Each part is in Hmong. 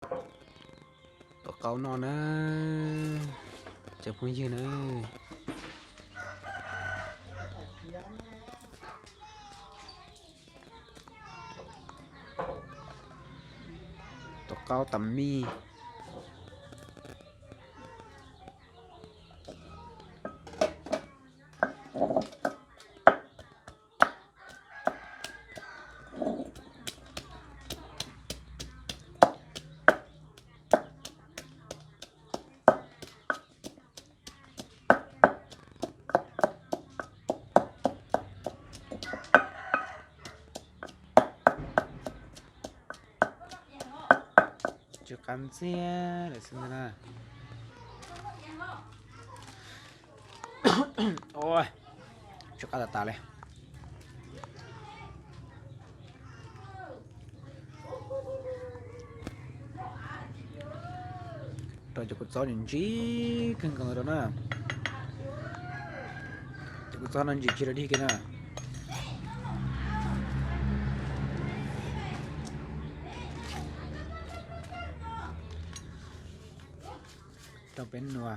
Tuav qaub noj na, cov phooj ywg na. Tuav qaub tas mij. Tsw qab ntxiag lawm xwb ntag na. Tsw qab tas tas li. Rau cov kua txob ntsim ntsim kawg nkaus ntawd rau na. Cov kua txob no ntsim tsis rau dig kiag na. Rau peb nua,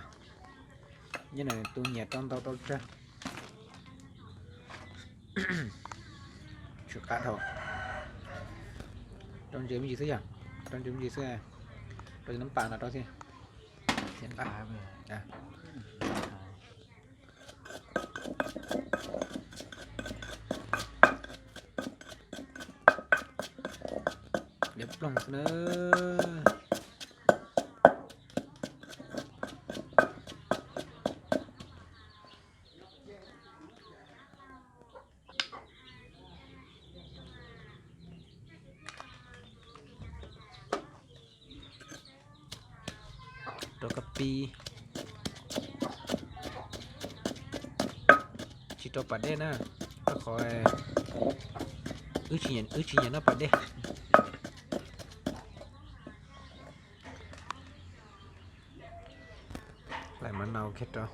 nyob ntawm tus nyiam rau ntau rau tsawg. Tsw qab dhau. Rau ntsis me ntsis xwb yom, rau ntsis me ntsis xwb, rau cov nab pas no rau xwb. Liab ploog xwb na. Rau kab pib, tsis rau pas dej na, rau qhov wb tsis nyiam noj pas dej. Hlais mav nau kiag rau.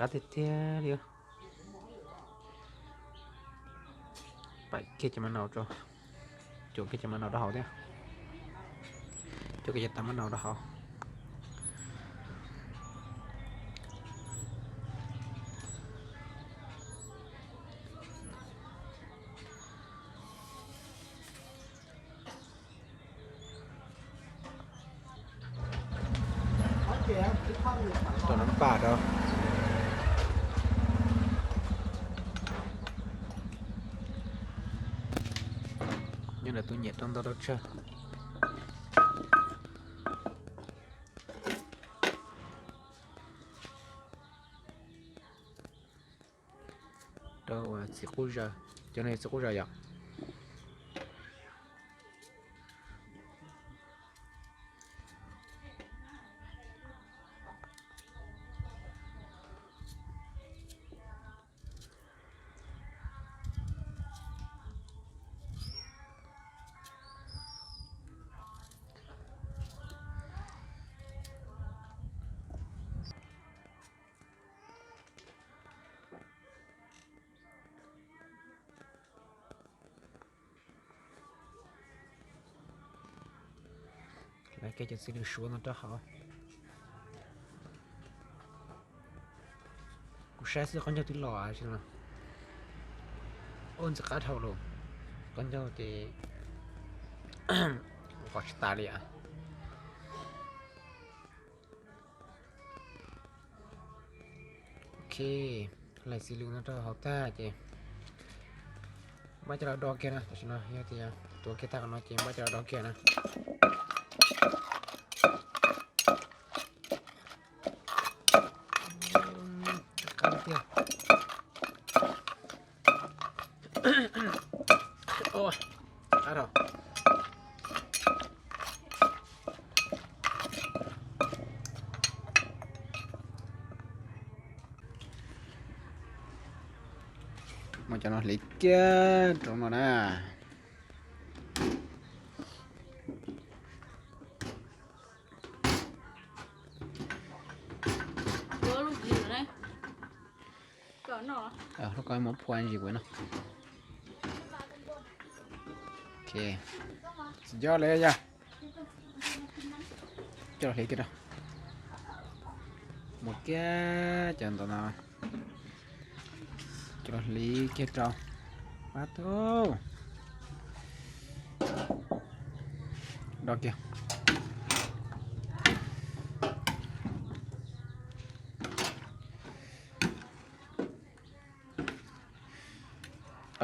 Qab tiag tiag li. Pais kiag cov mav nau rau, cuam kiag cov mav nau rau hauv thiab, cuam kiag cov tas mav nau rau hauv. Rau nab pas rau. Nyob ntawm tus nyiam rau ntau rau tsawg. Rau uas txiv qub zaws, cov no yog txiv qub zaws yom. Lawv kiag cov txiv lws suav no rau hauv. Kuv saib xwb qaub ncaug twb los tsis los. Ua ntxim qab dhau lawm. Qaub ncaug ces qos tsis tas li as. Ok, hlais txiv lws no rau hauv tag ces npaj coj los do kiag na. Tam sim no yog tias tuav kiag tag qhov no ces npaj coj los do kiag na. Qab tiag. Qab dhau. Muab cov no hliv kiag rau no na. Lub ko muab phua ntsis kuv no. Tsis nco li yog. Coj los hliv kiag rau. Muab kiag cov ntawm no. Coj los hliv kiag rau. Pab tug. Do kiag.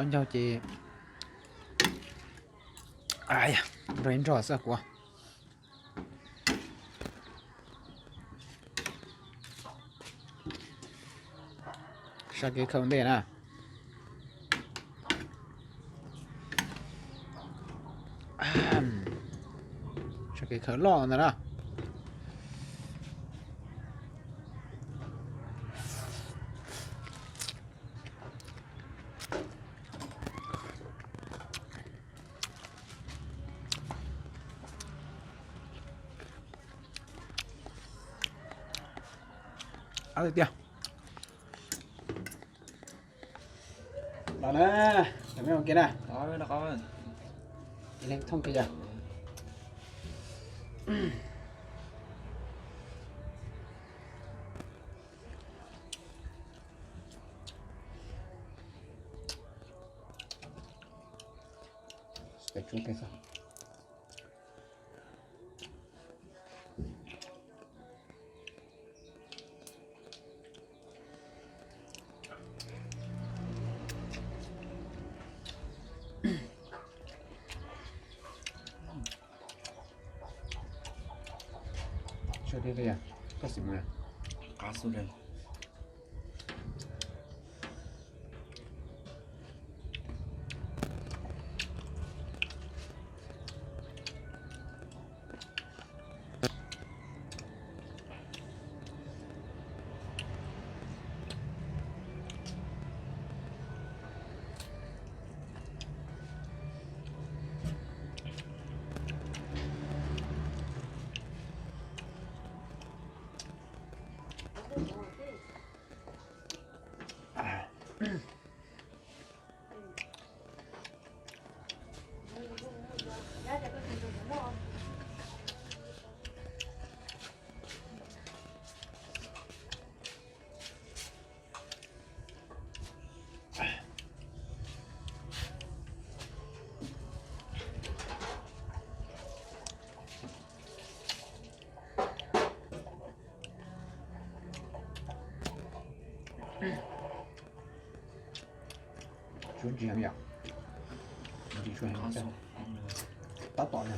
Ob ncaug ces nrog ib nrog xwb kuv. Sab kev khaws ntej na. Sab kev khaws loj ntag na. Ab tiag. Los na, cov me ua ke na. Ib leeg thooj kiag yog. Koj xim mus. Qab xwb li. Tsuav ntsis yom. Ntsis tsuav heev, tab tom na.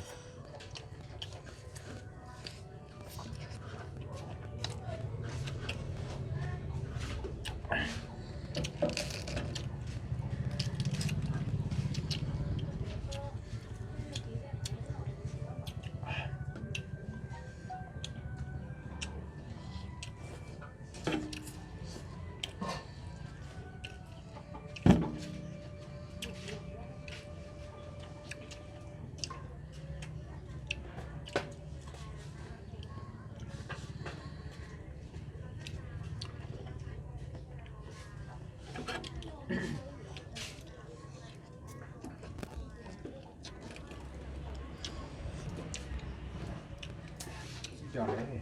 Coj li.